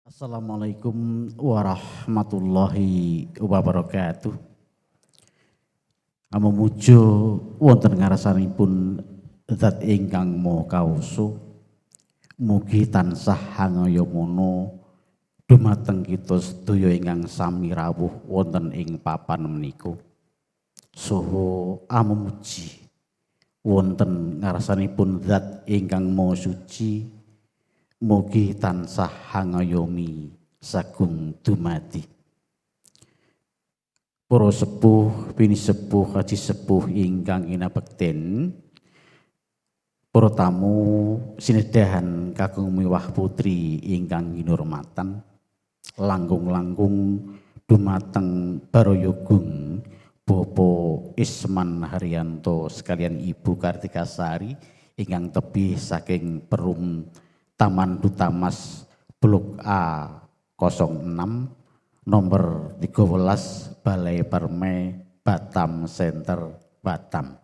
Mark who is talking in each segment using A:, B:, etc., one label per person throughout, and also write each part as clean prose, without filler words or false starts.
A: Assalamualaikum warahmatullahi wabarakatuh. Amujo wonten ngarsanipun zat ingkang Maha Kawasa, mugi tansah hangayamana dumateng kita sedaya ingkang sami rawuh wonten ing papan menika. Saha amuji wonten ngarsanipun zat ingkang Maha Suci, mugi tansah hangayomi sagung dumadi. Para sepuh, pinisepuh, haji sepuh ingkang inabekten, para tamu sinedahan kakung miwah putri ingkang kinurmatan, langkung-langkung dumateng Baroyogung Bapak Isman Haryanto sekalian Ibu Kartika Sari ingkang tebih saking Perum Taman Duta Mas Blok A 06 nomor 13 Balai Permai Batam Center Batam.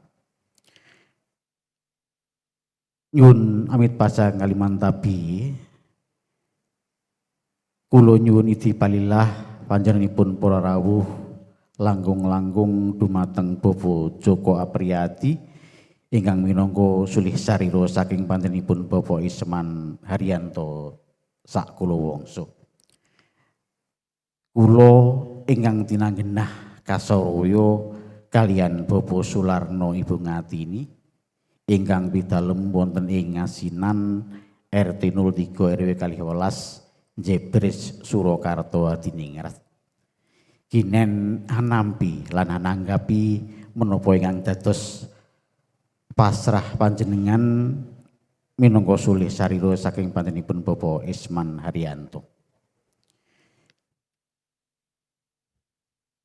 A: Nyuwun amit pasang Kalimantabi, kula nyuwun idi palilah panjenenganipun para rawuh langkung-langkung dumateng Bapak Joko Apriyadi ingkang minangka sulih sarira saking panjenenganipun Bapak Isman Haryanto sak kulawangsa. Kula ingkang tinanggenah kasaraya kalian Bapak Sularno Ibu Ngatini ingkang pidalem wonten ing Ngasinan RT 03 RW 12 Jebres Surakarta Hadiningrat. Kinen anampi lan ananggapi menapa ingkang dados pasrah panjenengan minangka sulih sarira saking panjenenganipun Bapak Isman Haryanto.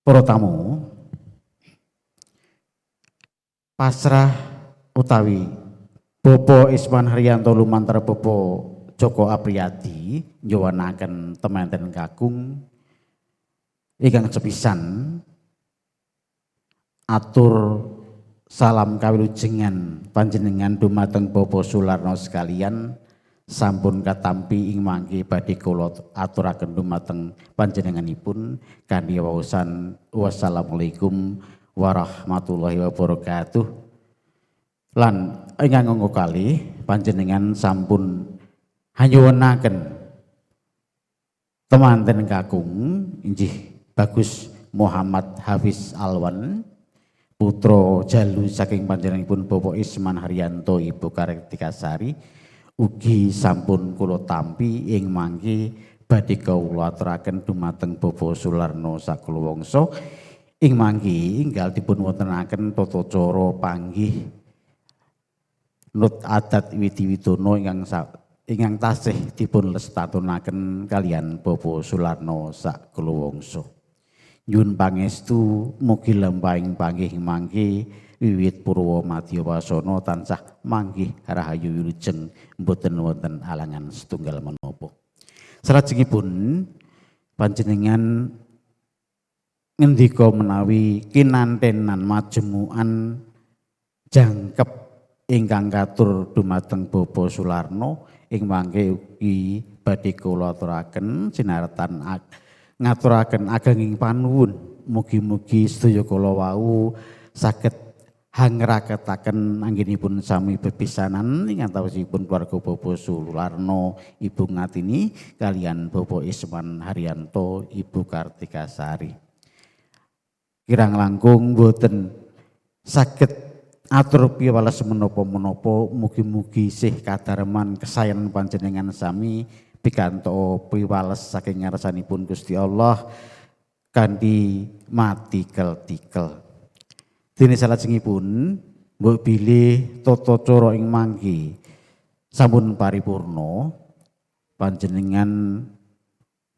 A: Para tamu, pasrah utawi Bapak Isman Haryanto lumantar Bapak Joko Apriyadi nyuwunaken temanten kakung ingkang sepisan atur salam kawilujengan panjenengan dumateng Bapak Sularno sekalian sampun katampi ing mangke badhe kula aturaken dumateng panjenenganipun kanthi waosan wassalamualaikum warahmatullahi wabarakatuh. Lan ingkang angka kalih panjenengan sampun hanyuwunaken temanten kakung inggih Bagus Muhammad Hafiz Alwan putra jalu saking panjenenganipun Bapak Isman Haryanto Ibu Kartika Sari ugi sampun kula tampi ing mangke badhe kula aturaken dumateng Bapak Sularno sakulawangsa ing mangke enggal dipun wontenaken tata cara panggih nut adat widiwidono ingkang tasih dipun lestatonaken kalian Bapak Sularno sakulawangsa. Nyuwun pangestu mugi lampahing panggih mangke wiwit purwa madya wasana tansah manggih rahayu wilujeng mboten wonten alangan setunggal menapa. Salajengipun panjenengan ngendika menawi kinantenan majemukan jangkep ingkang katur dumateng Bapak Sularno ing mangke ugi badhe kula aturaken sinartan ngaturaken agenging panuwun mugi-mugi sedaya kala wau saged hangraketaken anggenipun sami bepisanan ing antawisipun keluarga Bapak Sularno Ibu Ngatini kalian Bapak Isman Haryanto Ibu Kartika Sari. Kirang langkung boten saged atur piwales menapa-menapa, mugi-mugi sih kadarman kesayan panjenengan sami pikantuk piwales saking ngarsanipun Gusti Allah kanthi mati kel-tikel. Dene salajengipun mbok bilih tata cara ing mangke sampun paripurna panjenengan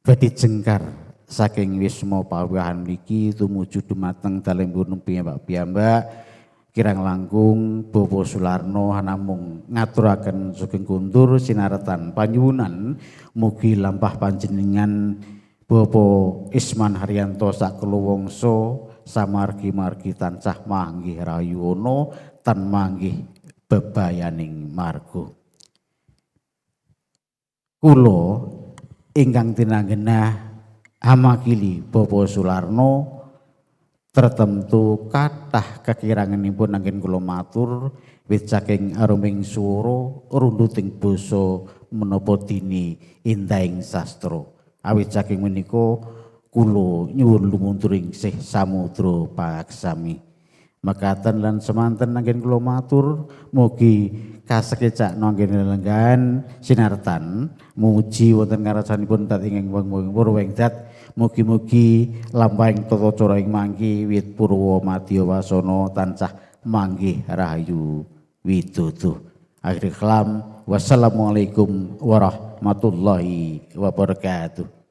A: badhe jengkar saking wisma pawiwahan mriki tumuju dumateng dalem gunung piyambak-piyambak. Kirang langkung Bapak Sularno namung ngaturaken sugeng kundur sinaretan panyuwunan mugi lampah panjenengan Bapak Isman Haryanto sakulawangsa samargi-margi tansah manggih rayuwana tan manggih bebayaning marga. Kula Ingkang tinanggenah amakili Bapak Sularno, tertentu kathah kekiranganipun anggen kula matur, wit saking aruming swara runtuting basa menapa dini indahing sastra. Awit saking menika kula nyuwun lumunturing sih samudra pangaksami. Mekaten lan semanten anggen kula matur, mugi kasekecak anggen lelenggahan sinartan muji wonten ngarsanipun dat ingkang purwing dat. Mugi-mugi lampahing tata cara ing mangki wit purwa madya wasana tansah manggih rahayu widodo. Akhir kalam, wassalamualaikum warahmatullahi wabarakatuh.